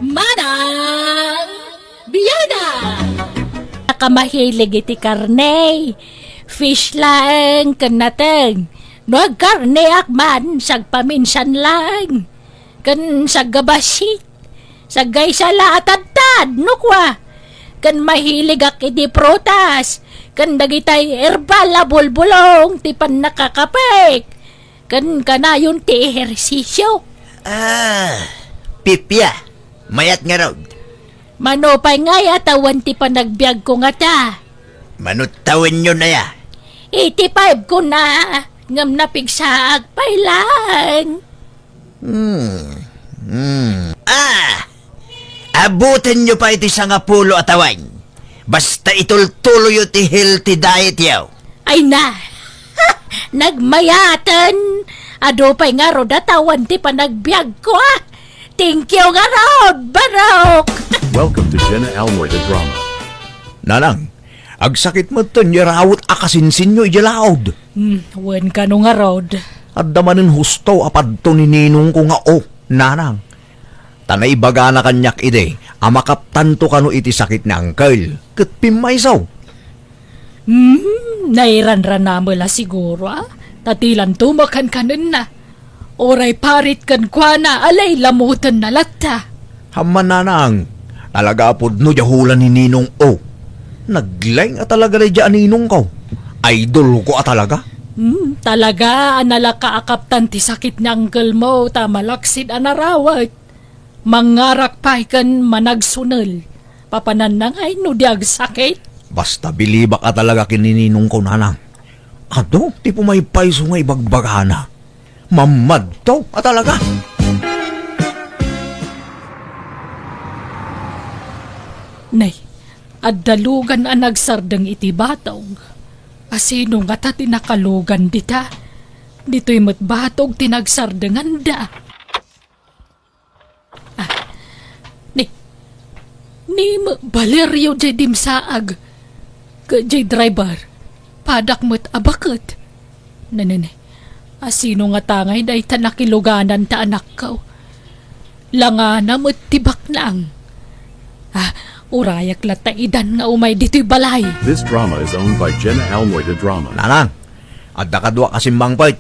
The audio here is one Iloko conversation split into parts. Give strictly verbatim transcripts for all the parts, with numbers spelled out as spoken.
Manang Biana! Nakamahilig iti karne, fish laeng ken nateng. No agkarneak man, sagpaminsan laeng. Ken saggabasi, saggaysa la a tadtad, no kua. Ken mahiligak iti prutas, ken dagitay herbal a bulbulong ti pannakakapek. Ken kanayon ti ehersisyo. Ah, pipia, mayat ngarud. Mano pay ngay a tawen ti panagbiagko ngata? Mano tawenyo aya? Eighty-five ko na, ngem napigsaak pay laeng. Hmm. Hmm. Ah! Abutenyo pay ti sangapulo a tawen. Basta itultuloyo ti healthy diet yo. Ay na! Nagmayaten! Adu pay ngarud a tawen ti panagbiagko, ah! Thank you ngarud, Barok! Welcome to Jenna Almoy the Drama. Nanang, agsakit metten ti rawet a kasinsinyo idiay laud. Hmm, wen kano ngarud. Adda manen husto a padto ni ninongko nga, oh, nanang. Ta naibagana kaniak idi a makaptanto kano iti sakit ni Uncle, ket pimmayso. Hmm, nairanranamela siguro, ah. Ta ti lanto makankanenna. Uray parit kenkuana a lay lamutenna latta. Ammo, nanang, talaga a pudno diay hula ni Ninong O. Naglaing a talaga daydiay a ninongko. Idolko a talaga. Hmm, talaga a nalaka a kaptan ti sakit ni uncle mo ta malaksid a narawet. Mangngarak pay ken managsunel. Papananna ngay no di agsakit? Basta bilibak a talaga ken ni ninongko, nanang. Adu ti pumaypayso nga ibagbagana. Mammadto a talaga. Nay, adda lugan a nagsardeng iti batog. Asino ngata ti nakalugan dita? Ditoy met batog ti nagsardenganda. Ah, ni, ni ma-, Valerio jay dimsaag. Ket jay driver, padak met a baket. Nenene, asino ngata ngay dayta nakiluganan ta anakko? Langana met ti baknang. Ah, urayak latta idan nga umay ditoy balay. This drama is owned by Jenna Almoy de Drama. Nanang, adda kadua a simmangpet.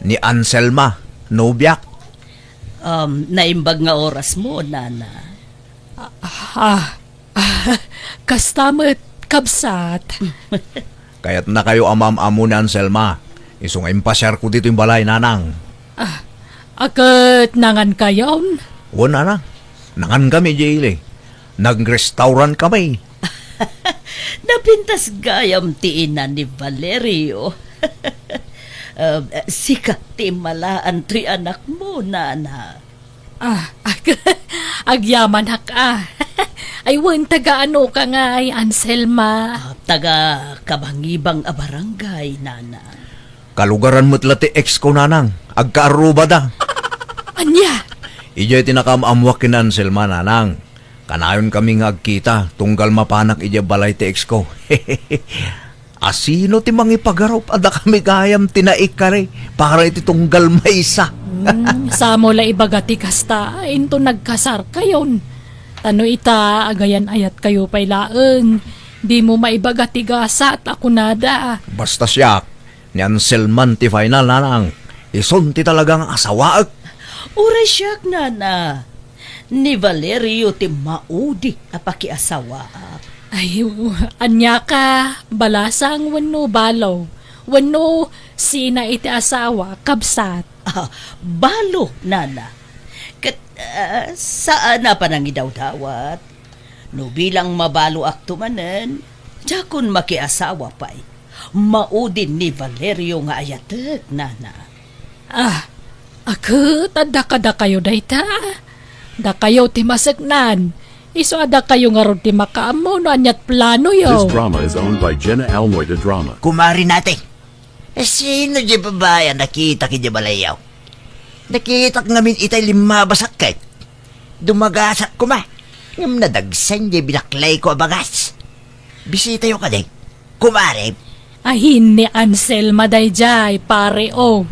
Ni Anselma, nobiak. Um, naimbag nga oras mo, nana. Ah, ah, kasta met, kabsat. Kayatnakayo a maam-ammo ni Anselma. Isu nga impasiarko ditoy balay, nanang. Ah, a ket nangankayon? Wen, nanang. Nangankami, Jaylee. Nag-restaurant kami. Napintas gayam ti ina ni Valerio. Um, sika ti immalaan toy anakmo, nana. Ah, ag-, agyamanak, ah. Ay, wen, taga ano ka ngay, Anselma? Ah, taga Kabangibang a barangay, nana. Kalugaran met la ti ex ko, nanang. Agkaarrubada. Ania? Idiay ti nakaam-ammoak ken Anselma, nanang. Kanayon kami nga agkita, tunggal mapanak idiay balay ti ex ko. Asino ti mangipagarup a dakami gayam ti naikari para iti tunggal maysa? Hmm, samo la ibaga ti kasta, into nagkasarkayon. Ta no ita, agayan-ayatkayo pay laeng, dimo maibaga ti gasat a kunada. Basta siak, ni Anselman ti final, nanang. Isun ti talaga nga asawaek. Uray siak, nana. Ni Valerio ti maudi a pakiasawaak. Ay, ania ka, balasang wenno balo? Wenno sina iti asawa, kabsat? Ah, balo, nana. Ket, ah, saan a panangidawdawat. No bilang mabaloakto manen, diakon makiasawa pay. Maudi ni Valerio nga ayatek, nana. Ah, a ket, adda kadakayo dayta? Dakayo ti maseknan. Isu a dakayo ngarud ti makaammo no aniat planoyo. This drama is owned by Jenna Almoy de Drama. Kumari nate. Eh, sino di babae a nakitak idiay balayyo? Nakitak ngamin itay limmabasakket. Dumagasak koma. Ngem nadagsen di binaklayko a bagas. Bisitayo kadi, kumare. Ahin ni Anselma daydiay, pare, o.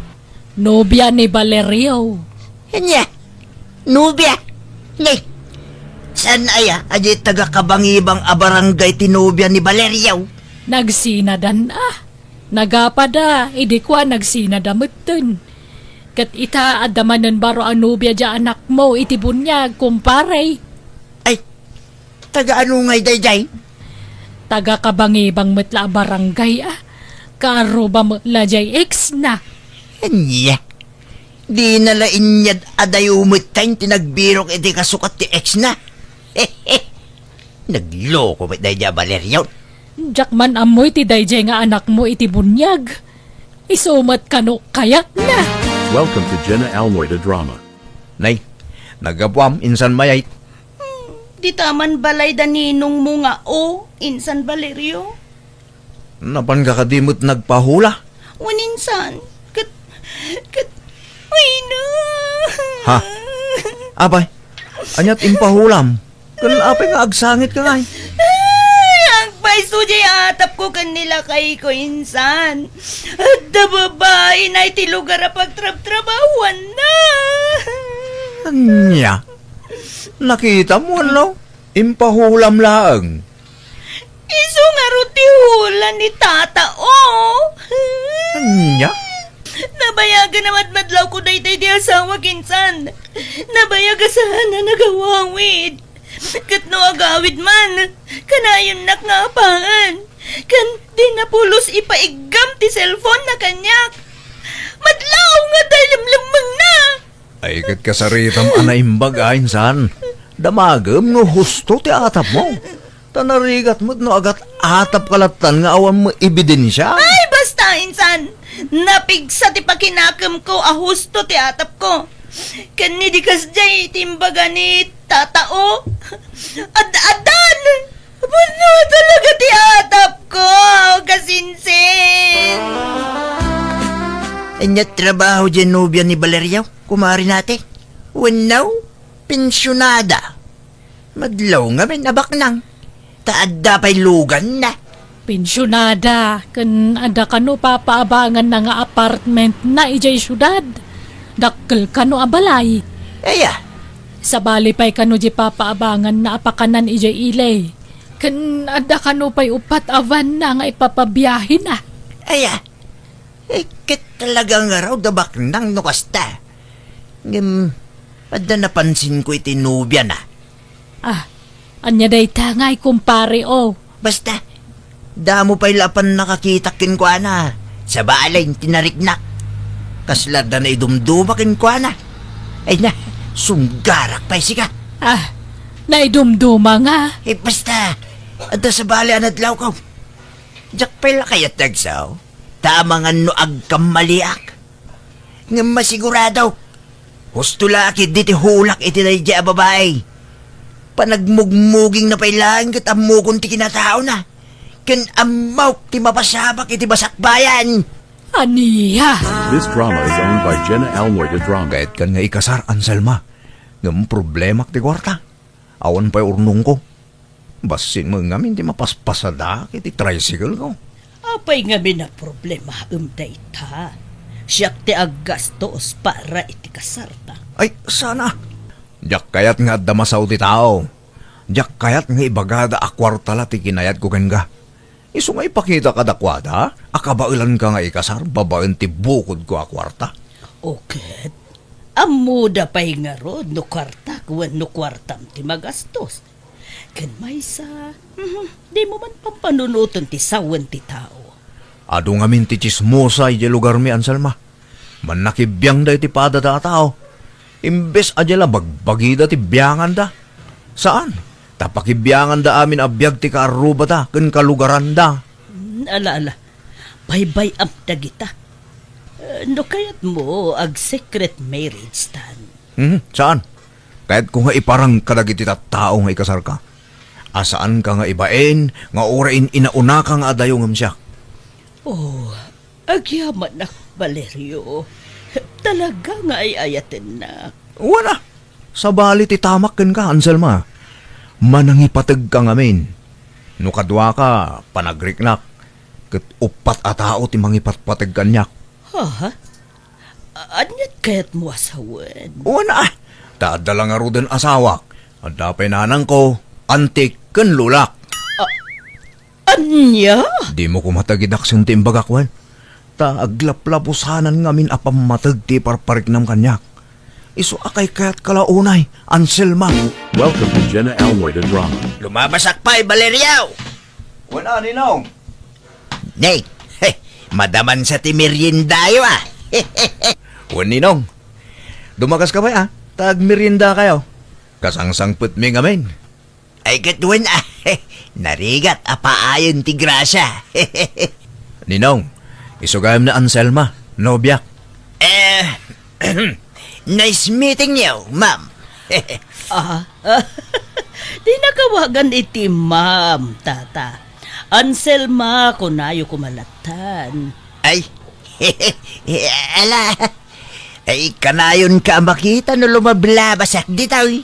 Nobia ni Valerio. Ania? Nobia? Nay, Saan aya a di taga-Kabangibang a barangay ti nobia ni Valerio? Nagsinadan a. Nagapada, idi kua nagsinada metten. Ket ita, adda manen baro a nobia diay anakmo iti buniag, kumpare. Ay, taga-ano ngay daydiay? Taga-Kabangibang met la a barangay a. Kaarruba met la diay ex na. Ania? Dina la inyad a dayo metten ti nagbirok iti kasukat ti ex na. Nagloko met daydiay a Valerio. Diak man ammo iti daydiay nga anakmo iti buniag. Isu met kano kayatna. Welcome to Jenna Almoy the Drama. Nay, naggapuam, insan mayat. Hmm, dita man balay da ninongmo nga o, insan Valerio. Napanka kadi met nagpahula? Wen insan, ket, ket, ay na. Ha? Apay, aniat impahulam? Ken apay nga agsangitka ngay? Ay, agpayso diay atapko ken ni lakayko insan. Adda babaina iti lugar a pagtrabtrabahuanna. Ania? Nakitam wenno? Impahulam laeng. Isu ngarud ti hula ni Tata, o. Ania? Nabayagan a madmadlawko daytoy ti asawak insan. Nabayag a saan a nagawawid. Ket no agawid man, kanayonnak nga apaen. Ken di na pulos ipaiggam ti cellphone na kaniak. Madlaw nga daylemlemmengna. Ay, ket kasaritam a naimbag a insan. Damagem no husto ti atapmo. Ta narigat met no agat-atapka lattan nga awan met ebidensia. Ay, basta, insan! Napigsa ti pakinakemko a husto ti atapko. Ken ni di kasdiay ti imbaga ni Tata, o. Ad-adan! Wenno talaga ti atapko, kasinsin! Ania trabaho diay nobia ni Valerio, kumare nati? Wenno, pensionada? Madlaw ngamin a baknang, ta adda pay luganna. Pensionada, ken adda kano papaabanganna nga apartment na idiay siudad. Dakkel kano a balay. Aya. Sabali pay kano di papaabanganna a pakanan idiay ili. Ken adda kano pay uppat a van na nga ipapabiahena. Aya. Eh, ket talaga ngarud a baknang no kasta. Ngem, adda napansinko iti nobiana. Ah, ania dayta ngay, kumpare, o? Basta, damo pay la a pannakakitak kenkuana. Sabali, tinariknak. Kasla adda naidumduma kenkuana. Ay na, sunggarak pay sika. Ah, naidumduma nga? Eh, basta, adda sabali a nadlawko. Diak pay la kayat ti agsaw, ta amangan no agkammaliak. Ngem masigurado, husto la a ketdi ti hulak iti daydiay a babai. Panagmugmugingna pay laeng ket ammokon ti kinataona, ken ammok ti mapasabak iti basakbayan. Ania? This drama is owned by Jenna Almoy de Drama. Kayatkan nga ikasar, Anselma. Ngem problemak ti kuarta. Awan pay urnongko. Bassit met ngamin ti mapaspasadak iti tricycle ko. Apay ngamin a problemaem dayta? Siak ti aggastos para iti kasarta. Ay, sana. Diak kayat nga adda masao ti tao. Diak kayat nga ibagada a kuarta la ti kinayatko kenka. Isu nga ipakita kadakuada a kabaelanka nga ikasar babaen ti bukodko a kuarta. O ket, ammoda pay ngarud no kuartak wenno kuartam ti magastos. Ken maysa, mhm, dimo man pampanunoten ti sawen ti tao. Adu ngamin ti tsismosa idiay lugarmi, Anselma. Mannakibiangda iti padada a tao. Imbes a diay la bagbagida ti bianganda. Saan? Ta pakibianganda amin a biag ti kaarrubada ken kalugaranda. Mm, ala, ala. Baybay-am dagita. Eh, no kayatmo, ag-secret marriage tan. Hmm, saan? Kayatko nga iparang kadagiti tattao nga ikasarka. A saanka nga ibain nga uray in-inaunaka nga adayo ngem siak. Oh, agyamanak, Valerio. Talaga nga ay-ayatennak. Wen a, sabali ti tamak kenka, Anselma. Manangipategka ngamin. No kaduaka, panagriknak. Ket uppat a tao ti mangipatpateg kaniak. Ha? A-, aniat kayatmo a sawen? Wen a, ta adda la ngaruden asawak. Adda pay nanangko, antik ken lolak. Ania? Dimo koma tagidaksen ti imbagak, wen? Ta aglaplapusanan ngamin a pammateg ti parpariknam kaniak. Isu a kaykayatka la unay, Anselma. Welcome to Jenna Almoy the Drama. Lumabasak pay, Valerio! Wen a, Ninong. Nay, he, madamansa ti meriendayo, a. Wen, Ninong. Dumakaska pay, a. Ta agmeriendakayo. Kasangsangpetmi ngamin. Ay, ket wen, a. Narigat a paayen ti grasya. Ninong, isu gayam ni Anselma, nobiak. Eh, nice meeting you, ma'am. Ah, dina awagan iti ma'am, tata. Anselma, kunayo koma lattan. Ay, ala. Ay, kanayonka a makita no lumablabasak ditoy.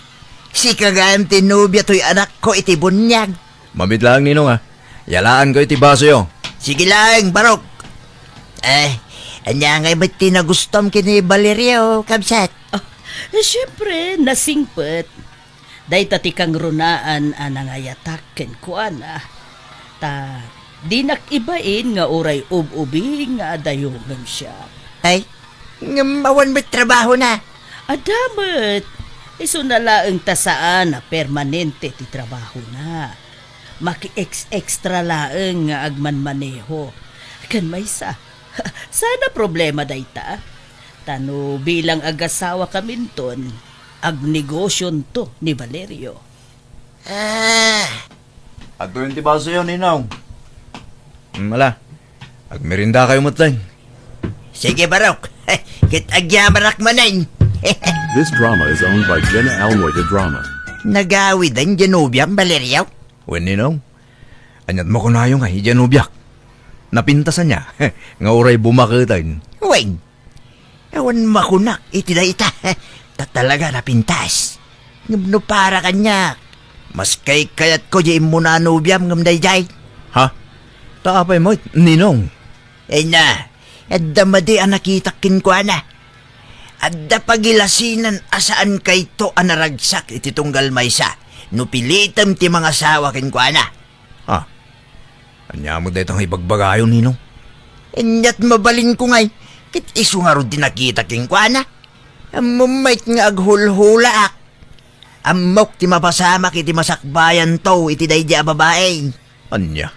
Sika gayam ti nobia toy anakko iti buniag. Mamit laeng, Ninong, a. Yalaanko iti basoyo. Sige laeng, Barok. Eh, ania ngay met ti nagustom ken ni Valerio, kabsat? Ah, eh, siempre, nasingpet. Dayta ti kangrunaan a nangayatak kenkuana. Ta dinak ibain nga uray ub-ubing nga adayo ngem siak. Ay, ngem awan met trabahona? Adda met. Isuna laeng ta saan a permanente ti trabahona. Maki-ex-extra laeng nga agmanmaneho. Ken maysa, saan a problema dayta. Ta no bilang agasawakaminton, agnegosionto ni Valerio. Ah. Adtoyen ti basoyo, Ninong. Mm, ala. Agmeriendakayo met laeng. Sige, Barok. Ket agyamanak manen. This drama is owned by Jenna Almoy the Drama. Nagawiden diay nobiam, Valerio? Wen, Ninong. Ania't makunayo nga idiay nobiak? Napintas ania nga uray bumaketen? Wen, awan makunak iti dayta. Ta talaga napintas. Ngem no para kaniak, mas kaykayatko diay immuna a nobiam ngem daydiay. Ha? Ta apay met, Ninong? Ay na, adda madi a nakitak kenkuana. Adda pagilasinan a saankayto a naragsak iti tunggal maysa no pilitem ti mangasawa kenkuana. Ah, ania met dayta nga ibagbagayo, Ninong? Ania't mabalinko ngay, ket isu ngarud ti nakita kenkuana. Ammom met nga aghulhulaak. Ammok ti mapasamak iti masakbayanto iti daydiay a babai. Ania?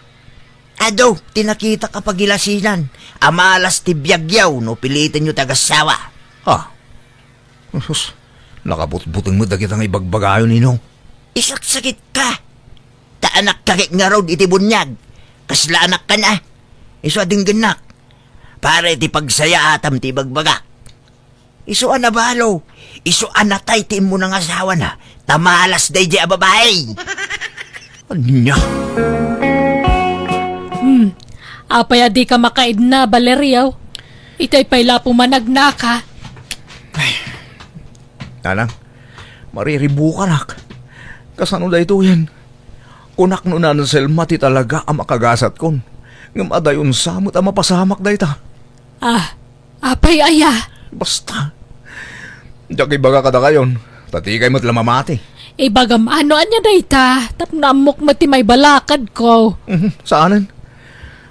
Adu ti nakitak a pagilasinan a malas ti biagyo no pilitenyo ti agassawa. Ah, Sus, nakabutbuteng met dagita nga ibagbagayo, Ninong. Isaksakitka! Ta anakka ket ngarud iti buniag. Kasla anakkan a. Isu a denggennak. Para iti pagsayaatam ti ibagbagak. Isu a nabalo. Isu a natay ti immuna nga asawana. Ta malas daydiay a babai. Ania? Hmm. Apay a dika makaidna, Valerio? Itay pay la pumanagnaka. Ay, Nanang, mariribukanak. Kasano daytoyen? Kunak no ni Anselma ti talaga a makagasatkon. Ngem adayon sa met a mapasamak dayta. Ah, apay aya? Basta. Diak ibaga kadakayon, ta dikay met la mamati. Ibagam no ania dayta, tapno ammok met ti maibalakadko. Mhm, saanen.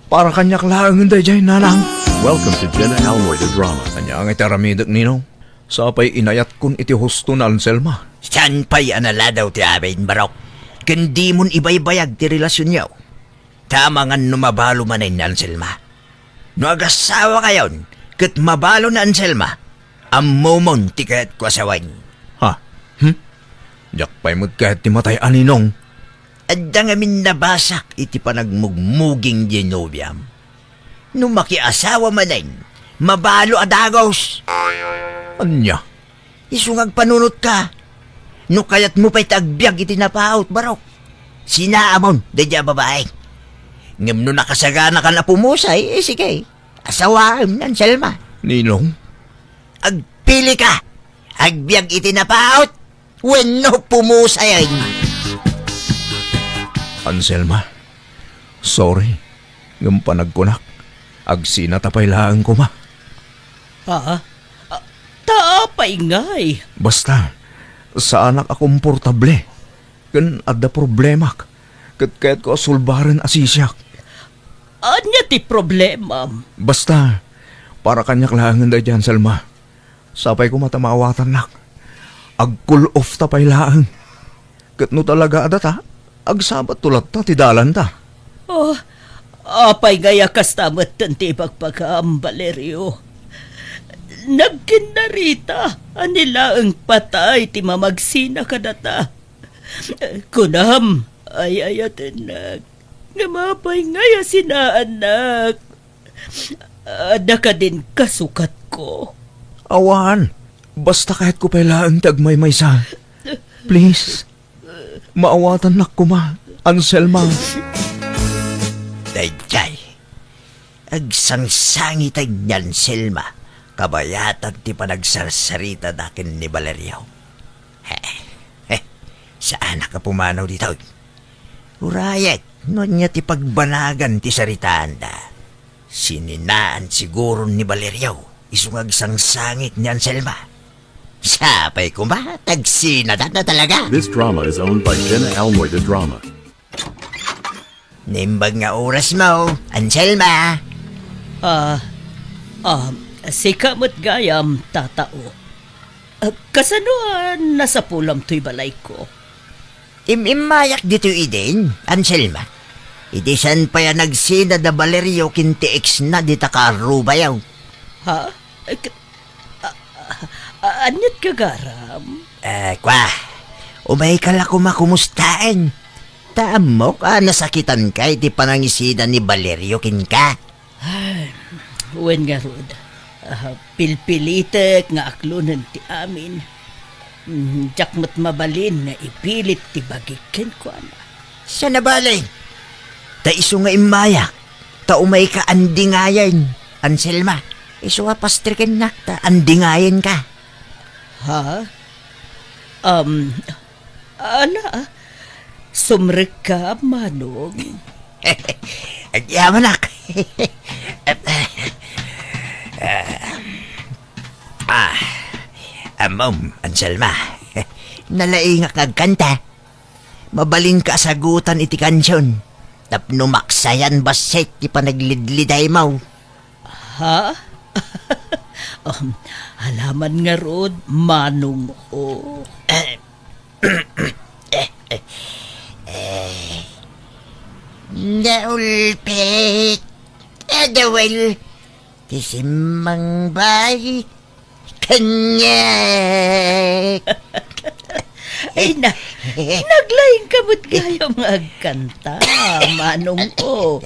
Para kaniak laengen daydiay, Nanang. Welcome to Jenna Almoy the Drama. Ania ngay ti aramidek, Ninong? Sa pay inayatkon iti husto ni Anselma. Saan pay a naladaw ti amin, Barok? Ken dimon ibaybayag ti relasionyo. Ta amangan no mabalo manen ni Anselma. No agasawa kayon, ket mabalo ni Anselma, ammomon ti kayatko a sawen. Ha? Hmm? Diak pay met kayat ti matay a, Ninong. Adda ngamin nabasak iti panagmugmuging diay nobiam. No makiasawa manen, mabalo a dagus. Ania? Isu nga agpanunotka. No kayatmo pay ti agbiag iti napaut, Barok, sinaamon daydiay a babai. Ngem no nakasaganakan a pumusay, eh, sige, asawaem ni Anselma. Ninong? Agpilika! Agbiag iti napaut wenno pumusayen! Anselma, sorry. Ngem panagkunak, agsinata pay laeng koma. Ha? Ah, ta apay ngay? Basta, saanak a komportable Ken adda problemak, ket kayatko a sulbaren a sisiak. Ania ti problemam? Basta, para kaniak laengen daydiay, Anselma. Sapay koma ta maawatannak. Ag-cool off ta pay laeng. Ket no talaga a data, agsabatto latta ti dalanta. Oh, apay ngay a kasta metten ti ibagbagam, Valerio? Nagkinnarita a ni laeng patay ti mamagsina kadata. Kunam, ay-ayatennak. Ngem apay ngay a sinaannak? Adda kadin kasukatko? Awan. Basta kayatko pay laeng ti agmaymaysa. Please. Maawatannak koma, Anselma. Daydiay, agsangsangiten ni Anselma, kabayatan ti panagsarsaritada ken ni Valerio. He, he, saanak a pumanaw ditoy. Urayek, no ania ti pagbanagan ti saritaanda. Sininaan siguro ni Valerio, isu nga agsangsangit ni Anselma. Sapay koma, tagsinada na talaga. This drama is owned by Jenna Almoy de Drama. Naimbag nga oras mo, Anselma. Ah, ah, sika met gayam, tatao. Ah, kasano a nasapulam toy balayko? Im-immayak ditoy idin, Anselma. Idi saan pay a nagsina da Valerio ken ti ex na dita kaarrubayo. Ha? Eh, k-, a-, a-, aniat gagaram? Eh, kwa, umayka la koma kumustaen. Ta ammok a nasakitanka iti panangisina ni Valerio kenka. Ay, wen ngarud, ah, pilpilitek nga aklonen ti amin. Mm, diak met mabalin nga ipilit ti bagik kenkuana. Saan a bale? Ta isu nga immayak, ta umayka andingayen, Anselma. Isu a pastrikennak, ta andingayenka. Ha? Um, Ala, sumrekka, Manong. Agyamanak. Ah, ammom, Anselma. Nalaingak nga agkanta. Mabalinka a sagutan iti kansion. Tapno maksayan bassit ti panaglidlidaymo. Ha? Um, alaman ngarud, Manong O. Eh, eh, eh. Naulpit. Adawel. Ti simmangbay. Kanyek. Ay, na, naglaing ka met gayam nga agkanta, Manong O.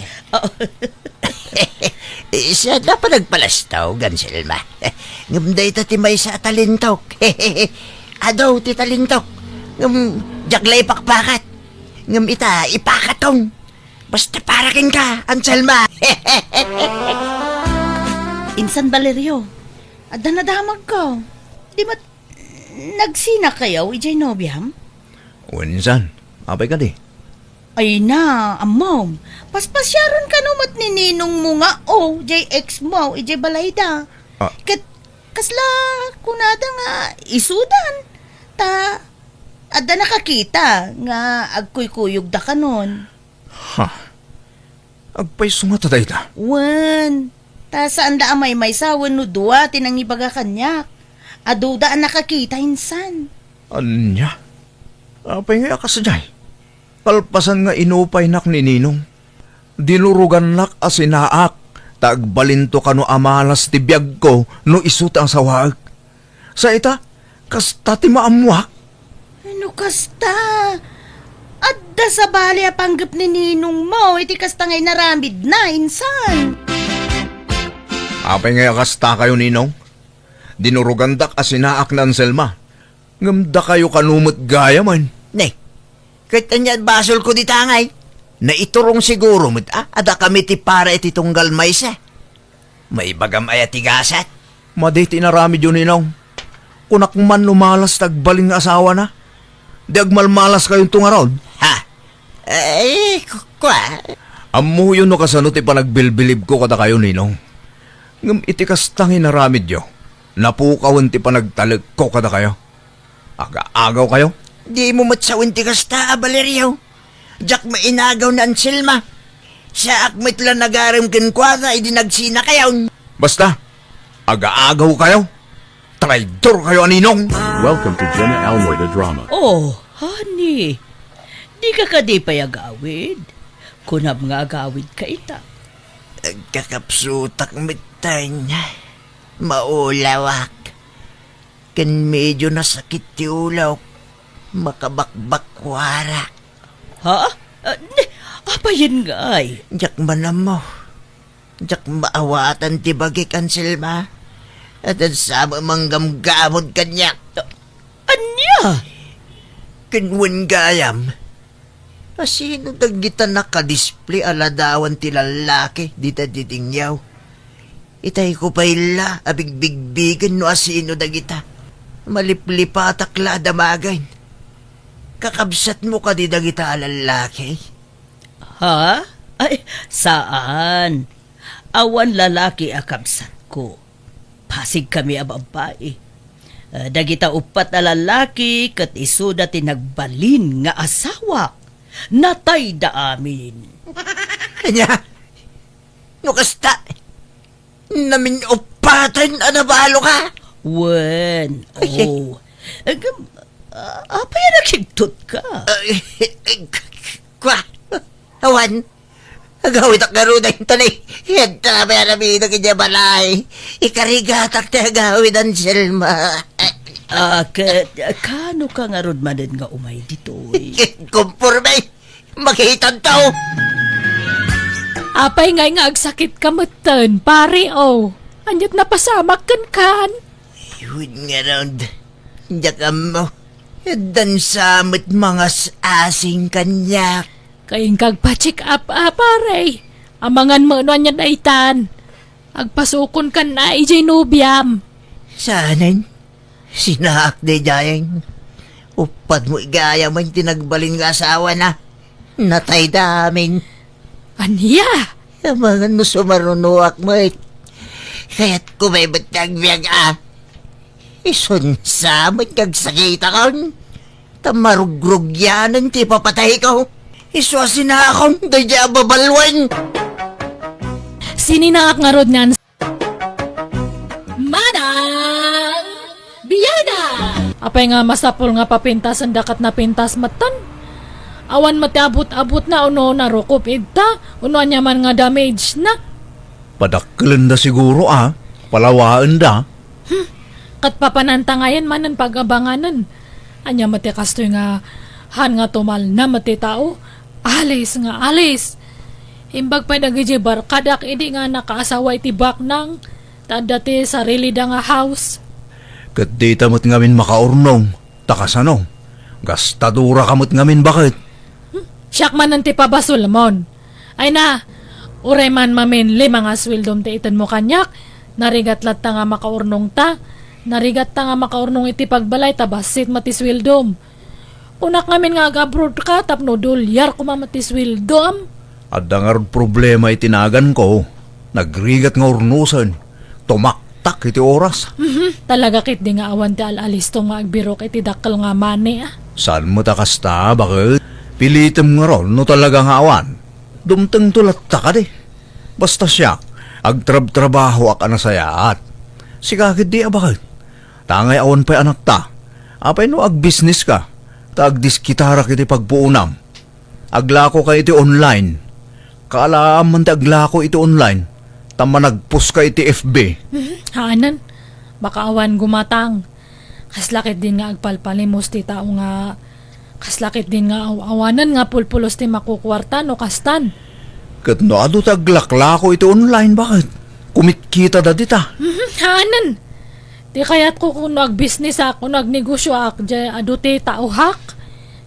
Siak a panagpalastog, Anselma. Ngem dayta ti maysa a talentok. Adu ti talentok. Ngem diak la ipakpakat. Ngem ita, ipakatong. Basta para kenka, Anselma. Insan, Valerio, adda nadamagko. Di met nagsinakayo idiay nobiam? Wen, insan, apay kadi? Ay na, ammom. Paspasiaran kano met ni ninongmo nga O, jay ex mo, idiay balayda. Ah. Ket kasla kunada nga isudan. Ta adda nakakita nga agkuykuyogda kanon. Ha? Agpayso ngata dayta? Wen, ta saanda a maymaysa wenno dua ti nangibaga kaniak. Aduda a nakakita insan. Ania? Apay ngay a kasdiay? Kalpasan nga inupaynak ni Ninong, dinurogannak a sinaak ta agbalinto kano a malas ti biagko no isu ti asawaek. Sa ita, kasta ti maammoak? No kasta, adda sabali a panggep ni ninongmo iti kasta nga inaramidna, insan. Apay ngay a kastakayo, Ninong? Dinurogandak a sinaak ni Anselma. Ngem dakayo kano met gayamen. Ne, ket ania basolko dita ngay? Naiturong siguro met a, a dakami ti para iti tunggal maysa. Maibagam aya ti gasat? Madi ti inaramidyo, Ninong. Kunak man no malas ti agbalin nga asawana. Di agmalmalaskayonto ngarud? Ha? Ay, ku-, kua? Ammoyo no kasano ti panagbilbilibko kadakayo, Ninong. Ngem iti kasta nga inaramidyo, napukawen ti panagtalekko kadakayo. Aga-agawkayo, Dimo met sawen ti kasta a, Valerio. Diak mainagaw ni Anselma. Saak met la nagarem kenkuana idi nagsinakayon. Basta, agaagaw kayo. Traidor kayo a ninong. Welcome to Jenna Almoy the Drama. Oh, honey. Di ka kadi pay agawid? Kunam nga agawid ka ita. Agkakapsutak metten. Maulawak. Ken medyo nasakit ti ulok. Makabakbakwarak. Ha? Ah, ne, apayen ngay? Diak man ammo. Diak maawatan ti bagik, Anselma. Adda sa manggamgamod kaniak. Ania? Ken wen gayam, asino dagita nakadisplay a ladawan ti lallaki dita didingyaw? Itayko pay la a bigbigbigen no asino dagita. Maliplipatak la a damagen. Kakabsatmo kadi dagita a lallaki? Ha? Ay, saan. Awan lalaki a kabsatko. Pasig kami a babbai. Ah, dagita uppat a lalaki ket isuda ti nagbalin nga asawa. Natayda amin. Ania? No kasta, namin-uppaten a nabalo ka? Wen, ay, oh. Agam, ah, apay a nakibtot ka? Ay, ay, kwa, awan. Agawidak ngaruden ta ni, yadda may aramidok idiay balay. Ikarigatak ti agawid, Anselma. Ah, ket, kano ka ngarud manen nga umay ditoy? Kumporme! Makitanto! Apay ngay nga agsakit ka metten, pare, oh? Ania't napasamak kenkan? Ayun nga raw, diak ammo. Addan sa met mangas-asing kaniak. Kayeng kagpa-check up, a, pare. Amangan mo no ania't naitan. Agpasukon kan na idiay nobiam. Saanen? Sinaak daydiay. Uppat mo igayam ti nagbalin nga asawana. Natayda amin. Ania? Amangan no sumarunoak met. Kayatko met ti agbiag a. Isun sa met nga agsakitakon. Ta marugrugyanen ti ipapatayko. Isu a sinaakon daydiay a babaluen. Sininaak ngarud nga Manang Biana! Apay nga masapul nga papintasen da ket napintas metten? Awan met ti abut-abutna, uno narukop idta, uno ania man nga damage na. Padakkelenda siguro a, palawaenda. Hmm, ket papananta ngayen manen pag-abanganen. Ania met ti kastoy nga han nga tumalna met ti tao? Alis nga alis. Imbag pay dagiti barkadak idi nga nakaasawa iti baknang, ta adda ti sarilida nga house. Ket dita met ngamin makaurnong, ta kasano? Gastadora ka met ngamin baket. Hmm, siak manen ti pabasolmon. Ay na, uray man mamin lima nga sueldom ti itenmo kaniak, narigat latta nga makaurnongta. Narigatta nga makaurnong iti pagbalay ta bassit met ti sueldom. Kunak ngamin nga ag-abroad ka tapno dolyar koma met ti sueldom. Adda ngarud problema iti naganko. Nagrigat nga urnosen. Tumaktak iti oras. Mhm. Talaga ketdi nga awan ti al-alistom nga agbirok iti dakkel nga mani, a. Saan met a kasta, baket? Pilitem ngarud no talaga nga awan. Dumtengto latta kadi. Basta siak, agtrabtrabahoak a nasayaat. Sika ketdi a baket. Tangay awan pay anakta. Apay no agbisnis ka, ta agdiskitarak iti pagpuonam. Aglako ka iti online. Kaalaam man ti aglako iti online, ta managpos ka iti F B. Mhm, haanan. Baka awan gumatang. Kasla ketdin nga agpalpalimos ti tao nga, kasla ketdin nga aw-awanen nga pulpulos ti makukuarta no kastan. Ket no adu ti aglaklako iti online, baket? Kumitkitada dita. Mhm, haanan. Ti kayatko no agbisnisak, no agnegosioak, diay adu ti taohak.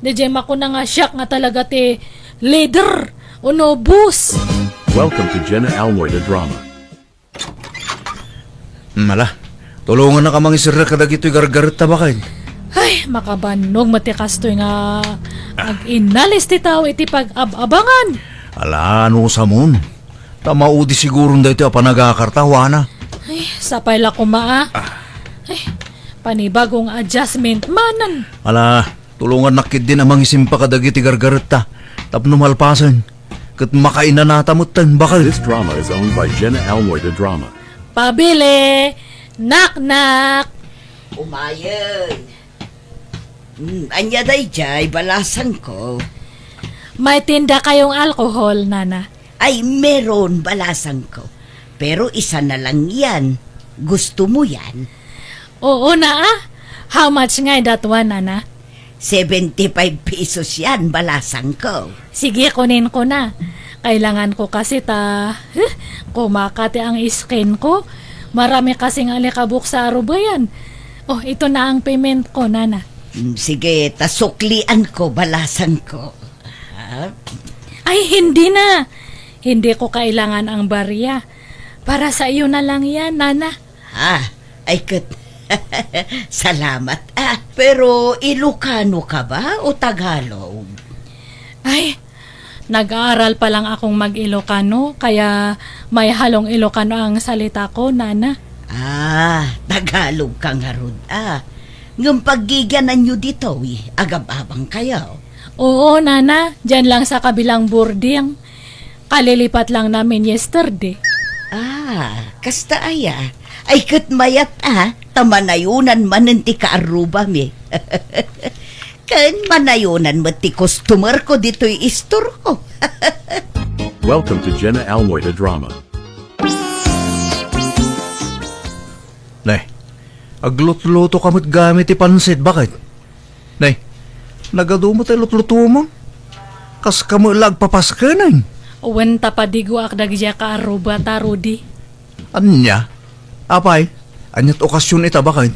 Diay makuna nga siak nga talaga ti leader, uno boss. Welcome to Jenna Almoy the Drama. Hmm, ala, tulongannaka mangisirrek kadagitoy gargaretta, baket. Ay, makabannog met ti kastoy nga ag-inalis ti tao iti pag-ab-abangan. Ala, ano samon? Ta maudi siguron daytoy a panagakarta, wana? Ay, sapay la koma, a. Ah. Ay, panibagong adjustment manen. Ala, Tulongannak ketdin a mangisimpa kadagiti gargaretta tapno malpasen ket makainanata metten, baket. This drama is owned by Jenna Almoy de Drama. Pabili! Knock, knock! Umayen! Hmm, ania daydiay, balasangko? May tinda kayong alcohol, Nana? Ay, meron, balasangko. Pero isa na lang yan. Gusto mo yan? Oo na, ah. How much ngay that one, Nana? Seventy-five pesos yan, balasangko. Sige, kunin ko na. Kailangan ko kasi ta, huh, kumakati ang skin ko. Marami kasing alikabok sa arubayan. Oh, ito na ang payment ko, Nana. Mm, sige, ta suklian ko, balasangko. Ha? Ay, hindi na. Hindi ko kailangan ang barya. Para sa iyo na lang yan, Nana. Ah, ay ket. Salamat, ah. Pero Ilocano ka ba o Tagalog? Ay, nag-aaral pa lang akong mag-Ilocano, kaya may halong Ilocano ang salita ko, Nana. Ah, Tagalog ka ngarud, ah. Ngem paggigiananyo ditoy, agab-abang kayo. Oo, Nana, diyan lang sa kabilang boarding. Kalilipat lang namin yesterday. Ah, kasta aya. Ay, ket mayat, ah, ta manayonan manen ti kaarrubami. Ken manayonan met ti customer ko ditoy istorko. Welcome to Jenna Almoy the Drama. Ne, aglutluto ka met gayam iti pansit, baket? Ne, nagadu met ti lutlutomon? Kas kamo la agpapaskenen? Wen ta padigoak dagiti kaarrubata, Rudy. Ania? Apay, aniat okasion ita, baket?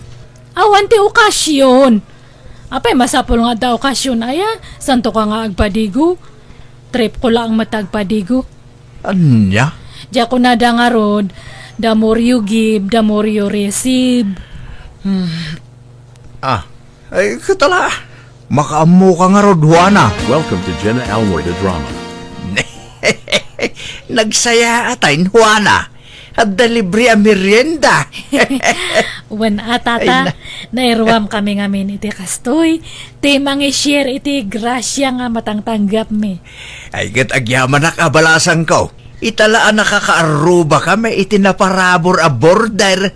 Awan ti okasion. Apay, masapul nga adda okasion aya, santo ka nga agpadigo. Trip ko laeng met agpadigo. Ania? Diak kunada ngarud, the more you give, the more you receive. Hmm. Ah, ay, katala. Makaammo ka ngarud, Juana. Welcome to Jenna Almoy the Drama. Nagsayaat, Juana. Adda libre a merienda. Wen a, tata, ay, na- nairuam kami ngamin iti kastoy. Ti mangi-share iti grasia nga matangtanggapmi. Ay, ket agyamanak a balasangko. Ita la a nakakaarruba kami iti naparabur a border.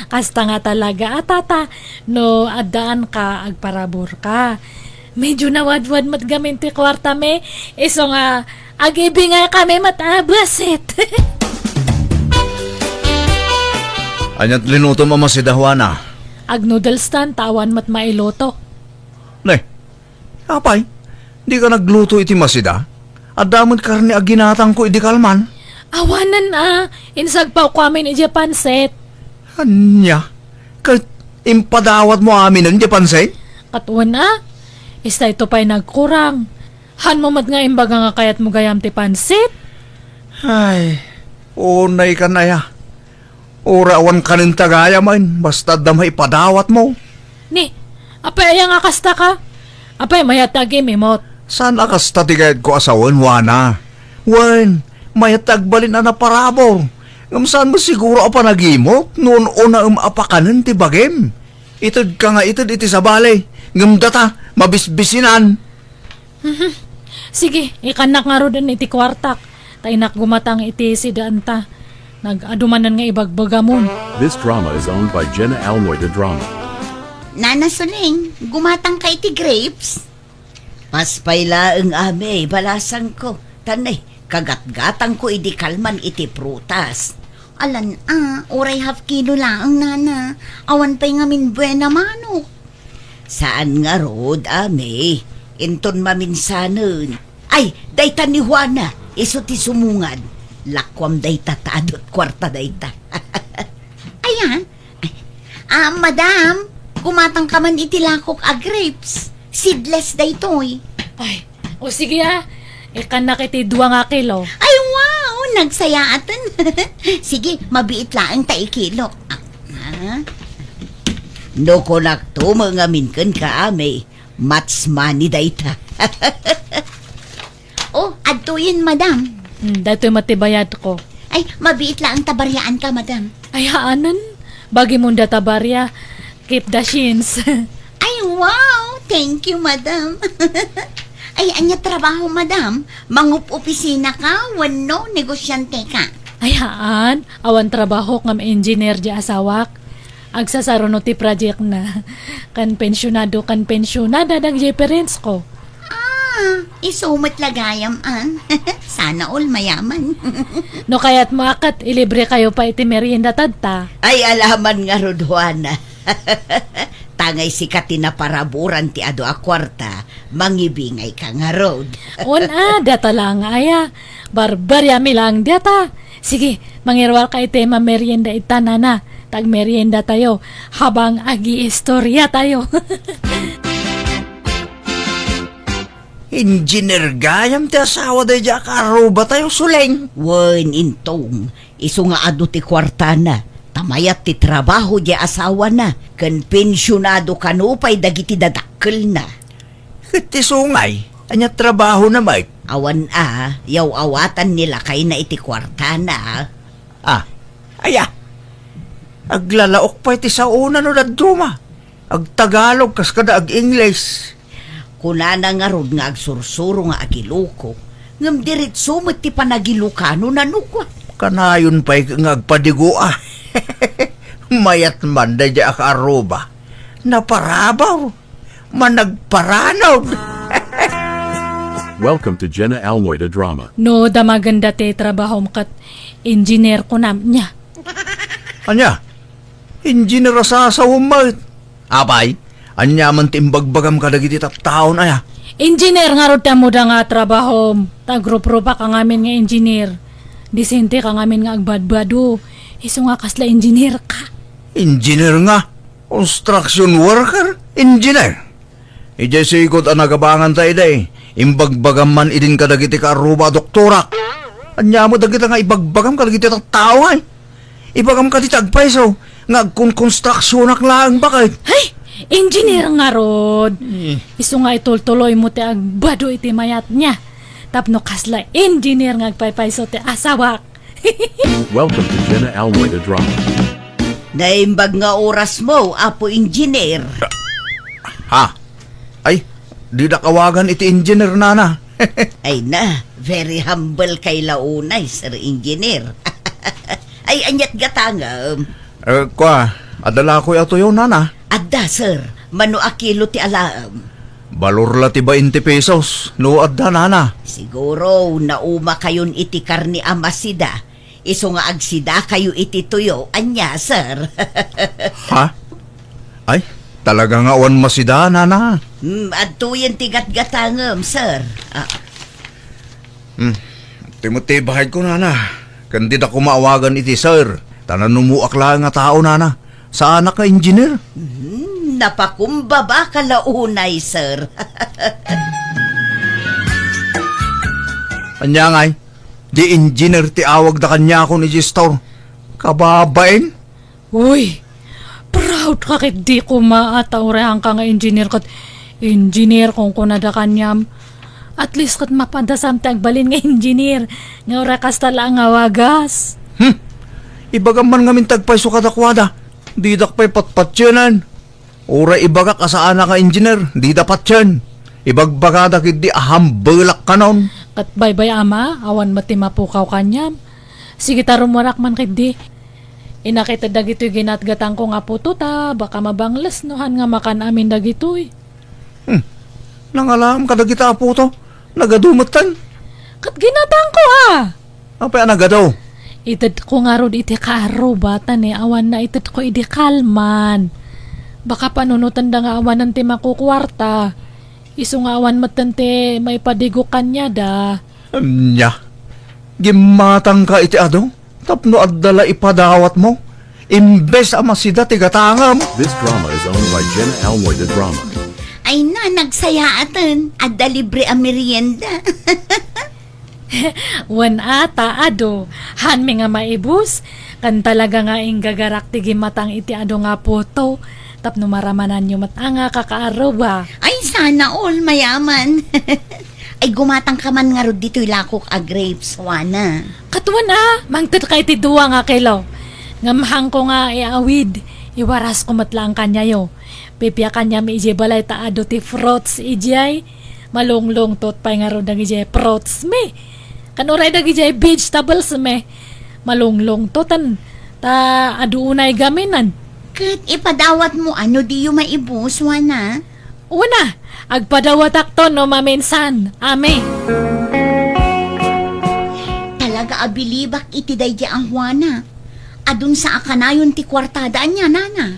Kasta nga talaga a, tata, no addaan ka, agparabur ka. Medyo nawadwad met gamin ti kuartami, isu nga agibingay kami met a basit. Aniat linutom a masida, Juana? Agnoodles tan, ta awan met mailuto. Ne, apay, dika nagluto iti masida? Adda met karne a ginatangko idi kalman. Awanen a, insagpawko amin idiay pansit. Ania? Ket impadawatmo aminen diay pansit? Ket wen a, istayto pay nagkurang. Hanmo met nga imbaga nga kayatmo gayam ti pansit? Ay, unay kan aya. Uray awan kanen ta gayam, basta adda maipadawatmo. Ni, apay aya nga kasta ka? Apay mayat ti agimimot? Saan a kasta ti kayatko a sawen, Juana? Wen, mayat ti agbalin a naparabur. Ngem saan met siguro a panagimot no un-unaem a pakanen ti bagim? Itedka nga ited iti sabali, ngem data, mabisbisinan. Mhm. Sige, ikannak ngaruden iti kuartak, ta innak gumatang iti sidaanta. Nag-adu manen nga ibagbagamon. This drama is owned by Jenna Almoy the Drama. Nana Suling, gumatang ka iti grapes? Paspay laeng, Ami, balasangko. Tan, eh, kagatgatangko idi kalman iti prutas. Alan a, uray half kilo laeng, Nana. Awan pay ngamin buena manok. Saan ngarud, Ami. Inton maminsanen. Ay, dayta ni Juana, isu ti sumungad. Lakuam dayta ta adu ti kuarta dayta. Aya? Ah, madam, gumatang ka man iti lakok a grapes. Seedless daytoy. Ay, o sige a. Ikannak iti dua nga kilo. Ay, wow! Nagsayaaten. Sige, mabiit laeng ta ikilo. Ah, ah. No kunakto met ngamin kenka, Ami, match money dayta. Oh, adtoyen, madam. Hmm, daytoy met ti bayadko. Ay, mabiit laeng ta bariaanka, madam. Ay, haanen. Bagimon data baria. Keep the shins. Ay, wow! Thank you, madam. Ay, ania trabaho, madam? Mangup-opisina ka wenno negosyante ka? Ay, haan. Awan trabahok ngem engineer ti asawak. Agsasaruno ti project na. Ken pensionado, ken pensionada dagiti parents ko. Ah, isu met la gayam, ah. Sana all mayaman. No kayatmo a ket, ilibre kayo pay iti merienda tatta. Ay, alaman ngarud, Juana. Tangay sika ti naparaburan ti adu a kuarta, mangibingay ka ngarud. Wen a, data lang aya. Barbariami lang data. Sige, mangiruar ka iti mamerienda ita, nana. Tagmerienda tayo habang agi-istorya tayo. Engineer gayam ti asawa daydi a kaarruba tayo, Suleng. Wen, Intong, isu nga adu ti kuartana, ta mayat ti trabaho di asawana, ken pensionado kano pay dagiti dadakkelna. Ket ti sungay, ania trabahona met? Awan a, yaw-awatan ni lakayna iti kuartana. Ah, aya. Aglalaok pay ti saona no dadduma. Agtagalog kas kada ag-Ingles. Kunana ngarud nga agsursuro nga agiloko, ngem diretso met ti panagilokano nano kua. Kanayon pay nga agpadigo a. Mayat man daydi a kaarruba. Naparabaw. Managparanaw. Welcome to Jenna Almoy the Drama. No, damagenda ti trabahom ket engineer kunam, nia. Ania? Engineer a sasawem met. Apay, ania man ti imbagbagam kadagiti tattaon aya? Engineer ngarud ti ammoda nga trabahom. Tagruprupaka ngamin nga engineer. Disente ka ngamin nga agbadbado. Isu nga kasla engineer ka. Engineer nga? Construction worker? Engineer? Idiay sigud a nagabanganta idi, imbagbagam man idin kadagiti kaarruba a doktorak. Ania met dagita nga ibagbagam kadagiti tattao, ay? Ibagam kadi ti agpayso nga agkonkonstruksionak laeng baket. Hay! Engineer ngarud! Eh. Isu nga itultuloymo ti agbado iti mayat, nia. Tapno kasla engineer nga agpaypayso ti asawak. Welcome to Jenna Almoy the Drama. Naimbag nga orasmo, Apo Engineer. Ha? Ay, didak awagan iti engineer, nana. Ay na, very humble kay la unay, Sir Engineer. Ay, aniat gatangem? Eh, kua, adda la koy a tuyo, nana? Adda, sir. Mano a kilo ti alaem? Balor la ti bainte pesos, no adda, nana. Siguro, naumakayon iti karne a masida. Isu nga agsidakayo iti tuyo, ania, sir? Ha? Ay, talaga nga awan masida, nana. Hmm, adtoyen ti gatgatangem, sir. Ah. Hmm, ti met ti bahay ko, nana. Ken dida koma awagan iti sir. Ta nanumoak laeng a tao, nana. Saanak nga engineer. Hmm, napakumbaba ka la unay, sir. Ania ngay? Di engineer ti awagda kaniakon iti store. Kababain? Uy, proud ka ketdi koma a ta uray haanka nga engineer ket engineer kunkunada kaniam. At least ket mapadasam ti agbalin nga engineer nga uray kasta la nga wagas. Hmm. Ibagam man ngamin ti agpayso kadakuada. Didak pay patpatienen. Uray ibagak a saanak nga engineer, dida patien. Ibagbagada ketdi a hambelak kanon. Ket baybay-am a, awan met ti mapukaw kaniam. Sige ta rumuarak man ketdi. Inakited dagitoy ginatgatangko nga puto ta baka mabangles no han nga makan amin dagitoy. Hmm. Nangalaam kadagita a puto. Nagadu metten. Ket ginatangko a. Apay a nagadu? Itedko ngarud iti kaarruba ta ni awan naitedko idi kalman. Baka panunotenda nga awanen ti makukuarta. Isu nga awan metten ti maipadigok kaniada. Ania? Gimmatangka iti adu tapno adda la ipadawatmo, imbes a masida ti gatangem. This drama is owned by Jenna Almoy the Drama. Ay na, nagsayaaten. Adda libre a merienda. Wen a ta adu, hanmi nga maibus, ken talaga nga inggagarak ti gimmatang iti adu nga puto, tapno maramananyo met a nga kakaarruba. Ay, sana all mayaman. Ay, gumatang ka man ngarud ditoy lakok a grapes, Juana. Ket wen a, mangted ka iti dua nga kilo. Ngem haanko nga iawid, Iwarasko met laeng kaniayo. Pipia kaniam idiay balay ta adu ti fruits idiay. Malunglungtot pay ngarud dagidiay fruits mi. Ken uray dagidiay vegetables mi. Malunglungtoten ta adu unay gaminen. Ket ipadawatmo a no diyo maibus, Juana? Una, agpadawatakto no maminsan. Ami. Talaga a bilibak iti daydi a Juana. Adun sa a kanayon ti kuartada ania, nana?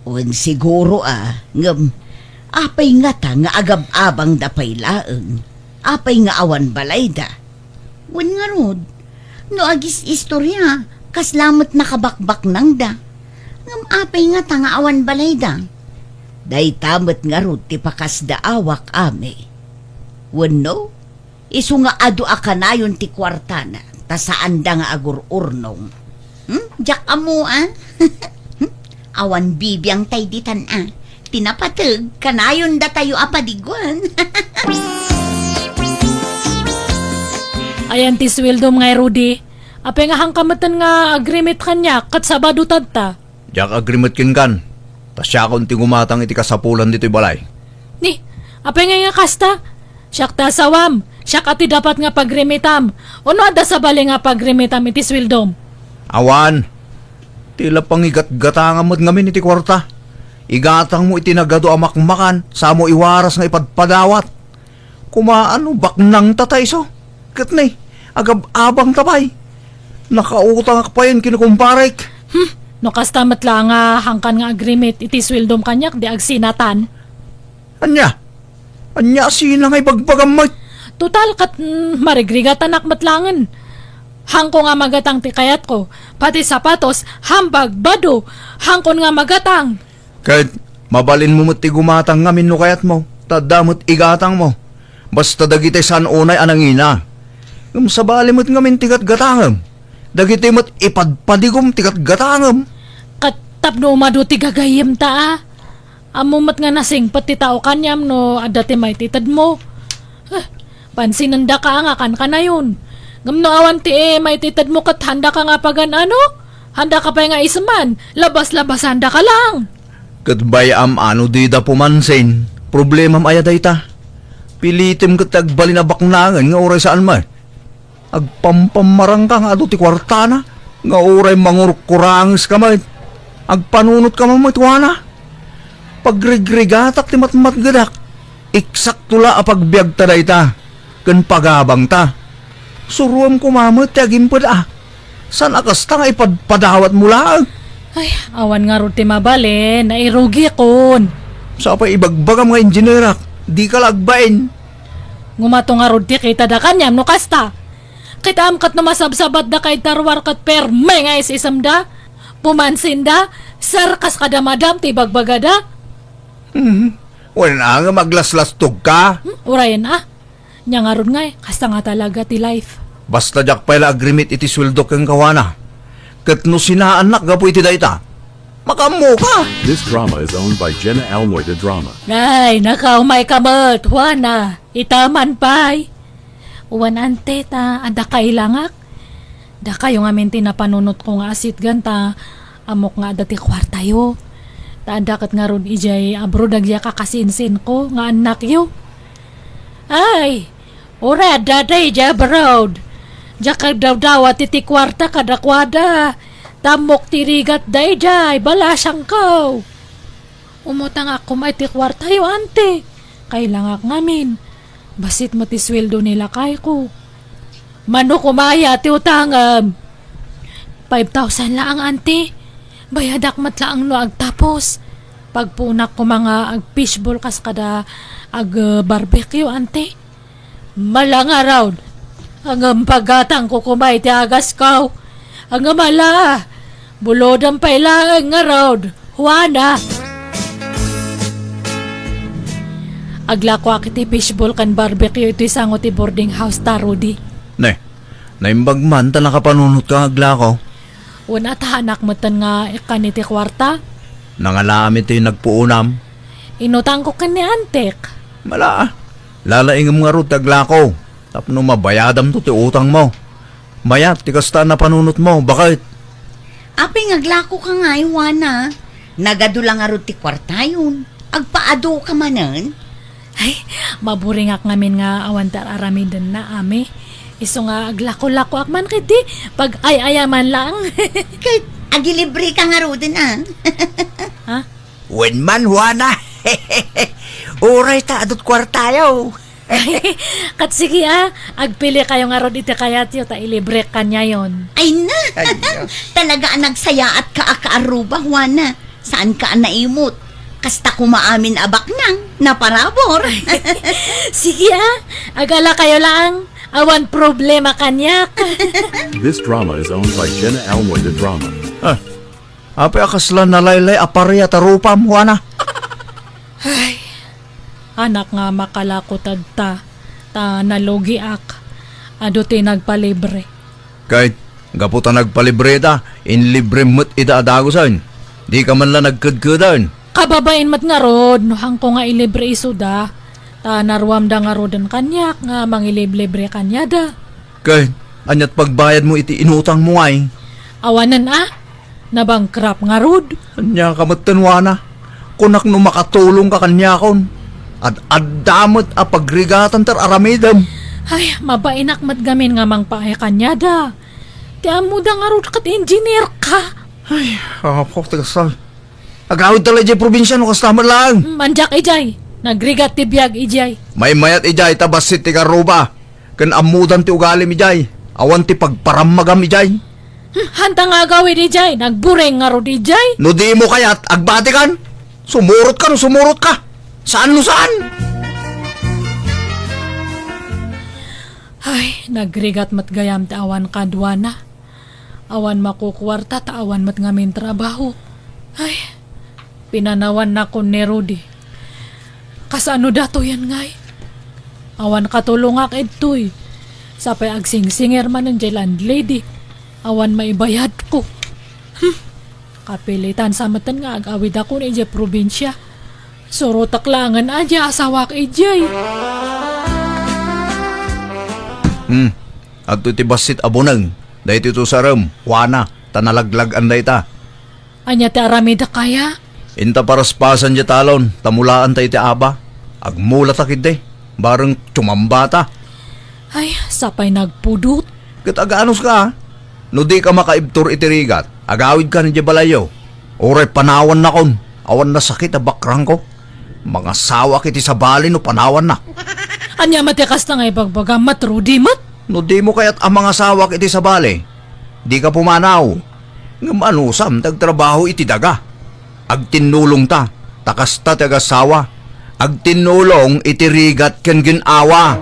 Wen, siguro a, ngem apay ngata nga agab-abangda pay laeng? Apay nga awan balayda? Wen ngarud, no agis-istoria, kasla met nakabakbaknangda. Ngem apay ngata nga awan balayda? Dayta met ngarud ti pakasdaawak, Ami. Wenno, isu nga adu a kanayon ti kuartana, ta saanda nga agur-urnong. Hmm? Diak ammo, a? Hmm? Awan bibiang tay ditan, a. Ti napateg, kanayon datayo a padiguan. Ayan ti suweldom ngay, Rudy. Apay nga haanka metten nga agrimit kaniak ket Sabado tatta? Diak agrimit kenkan. Ta siakon ti gumatang iti kasapulan ditoy balay. Ni, apay ngay nga kasta? Siak ti asawam, siak a ti dapat nga pagrimitam. Ono adda sabali nga pagrimitam iti suweldom? Awan. Ti la pangigatgatangam met ngamin iti kuarta. Igatangmo iti nagadu a makmakan, samo iwaras nga ipadpadawat. Kumaano, baknangta ta isu? Ket ni, agab-abangta pay. Nakautangak payen ken kumparek. Hmm, no kasta met la nga haankan nga agrimit iti suweldom kaniak, di agsinatan. Ania? Ania a sina nga ibagbagam met? Total, ket, mm, marigrigatanak met laengen. Haanko nga magatang ti kayatko. Pati sapatos, hambag, bado. Haankon nga magatang. Ket mabalinmo met ti gumatang ngamin no kayatmo, ta adda met igatangmo. Basta dagiti saan unay a nangina. Ngem sabali met ngamin ti gatgatangem. Dagiti met ipadpadigom ti gatgatangem. Ket tapno umadu ti gagayyemta, a. Ammom met nga nasingpet ti tao kaniam no adda ti maititedmo. Eh, pansinendaka a nga kankanayon. Ngem no awan ti, eh, maititedmo ket haandaka nga pagan-ano? Haandaka pay nga isman, labas-labasandaka laeng. Ket bay-am a no dida pumansin, problemam aya dayta? Pilitem ket ti agbalin a baknangen nga uray saan met. Agpampammarangka nga adu ti kuartana, nga uray mangurkurangeska met. Agpanunotka met, Juana. Pagrigrigatak ti matmatgedak. Eksakto la a pagbiagta dayta, ken pagabangta. Suroem koma met ti agimped a. Saan a kasta nga ipadpadawatmo laeng? Ay, awan ngarud ti mabalin, nairugikon. Sa pay ibagbagam nga injinerak, dika la agbain. Ngumato ngarud ti kitada kaniam no kasta. Kitaem ket no masabsabatda kay tarwar ket perme nga is-isemda. Pumansinda, sir, kas kada madam ti ibagbagada. Hmm. Wen a nga maglaslastog ka? Hmm, urayen a. Nia ngarud ngay, kasta nga talaga ti life. Basta diak pay la agrimit iti sueldo ken kawana. Ket no sinaannak gapu iti dayta, makaammo ka. This drama is owned by Jenna Almoy de Drama. Nay, nakaumay ka met, Juana. Ita man pay. Wen ante ta, adda kailangak. Dakayo ngamin ti napanunotko nga asitgan ta ammok nga adda ti kuartayo. Ta adda ket ngarud idiay abroad dagiti kakasinsinko nga annakyo. Ay, uray adda daydiay abroad. Diak agdawdawat iti kuarta kadakuada. Ta ammok ti rigatda idiay, balasangko. Umutangak koma iti kuartayo, ante. Kailangak ngamin. Bassit met ti sueldo ni lakayko. Mano koma aya ti utangem? Five thousand laeng, ante. Bayadak met laeng no agtapos. Pagpuonak koma nga ag-fishball kas kada ag-barbecue, ante. Mala ngarud. Ngem pagatangko koma iti agasko. Ngem ala, bulodem pay laeng ngarud, Juana. Aglakoak iti fishball ken barbecue iti sango ti boarding house ta, Rudy. Ne, naimbag man ta nakapanunotka nga aglako. Wen a, ta haanak metten nga ikkan iti kuarta. Nangalaam iti nagpuonam. Inutangko ken ni antek. Mala, lalaingem ngarud ti aglako tapno mabayadamto ti utangmo. Mayat ti kasta a napanunotmo, baket. Apay nga aglakoka ngay, Juana? Nagadu la ngarud ti kuartayon. Agpaaduka manen? Ay, maburingak ngamin nga awan ti ar-aramidenna, Ami. Isu nga aglako-lakoak man ketdi, pag-ay-ayaman laeng. Ket agilibreka ngaruden, a? Ha? Wen man, Juana. Uray ta adut kuartayo. Ket sige, a, agpilikayo ngarud iti kayatyo ta ilibrek kaniayon. Ay na! Ay, Dios. Talaga a nagsayaatka a kaarruba, Juana. Saanka a naimut. Kasta koma amin a baknang, naparabur. Sige, a, agalakayo laeng. Awan problema kaniak. This drama is owned by Jenna Almoy de Drama. Ah, apay a kasla nalaylay a paria ta rupam, Juana? Ay, anak nga makalako tatta, ta nalugiak. Adu ti nagpalibre. Ket, gapu ta nagpalibre ita, inlibrem met ita a dagusen. Dika man la nagkedkeden. Kababain met ngarud, no haanko nga ilibre isuda, ta naruamda ngaruden kaniak nga mangiliblibre kaniada. Ket, ania't pagbayadmo iti inutangmo ngay? Awanen a, nabangkrap ngarud. Ania ka met, Juana? Kunak no makatulongka kaniakon. Ad-adda met a pagrigatan ti ar-aramidem. Ay, mabainak met gamin nga mangpaay kaniada. Ti ammoda ngarud ket engineer ka. Ay, apo, ti kasla. Agawidta la idiay probinsia no kasta met laeng. Mm, andiak idiay. Nagrigat ti biag idiay. Maymayat idiay ta bassit ti kaarruba. Ken ammodan ti ugalim idiay. Awan ti pagparammagam idiay. Hmm, hanta nga agawid idiay. Nagbureng ngarud idiay. No dimo kayat, agbatikan. Sumurotka no sumurotka. Saan no saan. Ay, nagrigat met gayam ti awan kad Juana. Awan makukuarta ta awan met ngamin trabaho. Ay, pinanawannakon ni Rudy. Kasano datoyen ngay? Awan katulongak idtoy. Sapay agsingsinger manen jay landlady. Awan maibayadko. Hmm. Kapilitan sa metten nga agawidakon idiay probinsia. Surotek laengen a diay asawak idiay. Hmm. Adtoy ti bassit a buneng. Daytoy to sarem, Juana, ta nalaglag-an dayta. Ania ti aramidek aya? Inta paraspasan diay talon, ta mulaanta iti aba. Agmulata ketdi, bareng tumambata. Ay, sapay nagpudot. Ket aganuska, a? No dika makaibtur iti rigat, agawidka idiay balayyo. Uray panawannakon, awan nasakit a bakrangko. Mangasawak iti sabali no panawanna. Ania met ti kasta nga ibagbagam, Mat Rudy met? No dimo kayat a mangasawak iti sabali, dika pumanaw. Ngem anusam ti agtrabaho iti daga? Agtinnulongta, ta kasta ti agasawa. Agtinnulong iti rigat ken gin-awa.